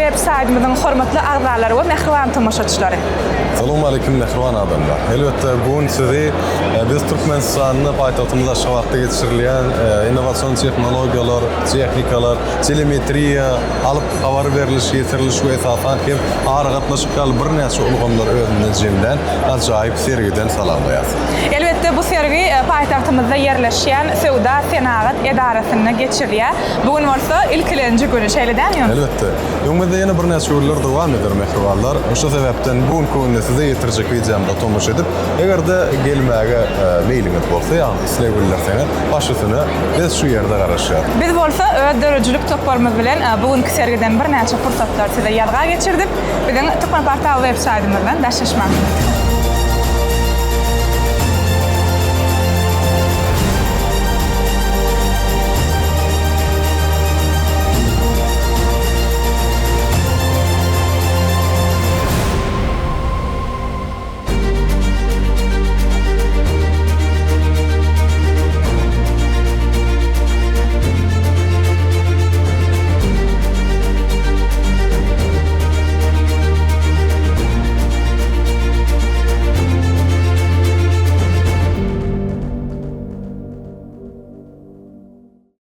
web saýtymyzyň hormatly agzalary we mähriban tomaşaçylary! Salowmaleýkim mähriban adamlar! Elbetde bu gün sizi biz Türkmenistanda paýtagtymyz Aşgabatda geçirilýän innowasion tehnologiýalar, tehnikalar, telemetriýa, alyp habar beriliş, ýetiriliş we esasan hem aragatnaşyk ýaly birnäçe ulgamlary özünde jemlän ajaýyp sergiden salamlaýarys. Elbetde bu sergi paýtagtymyzda ýerleşýän Söwda-senagat edarasynda geçirilýär. Bu gün bolsa ilkilenji güni, şeýle dälmi Ýunus? Elbetde. Öňümizde ýene birnäçe günler dowam eder, mähribanlar. Şo sebäpden bu günki günde size ýetirjek wideomyza tomaşa edip, eger-de gelmäge meýliňiz bolsa, ýagny isleg bildirseňiz, baş üstüne, biz şu ýerde garaşýarys. Biz bolsa öz döredijilik toparymyz bilen bu günki sergiden birnäçe pursatlary size ýazga geçirdik. Biziň Türkmenportal web saýtymyzdan daşlaşmaň!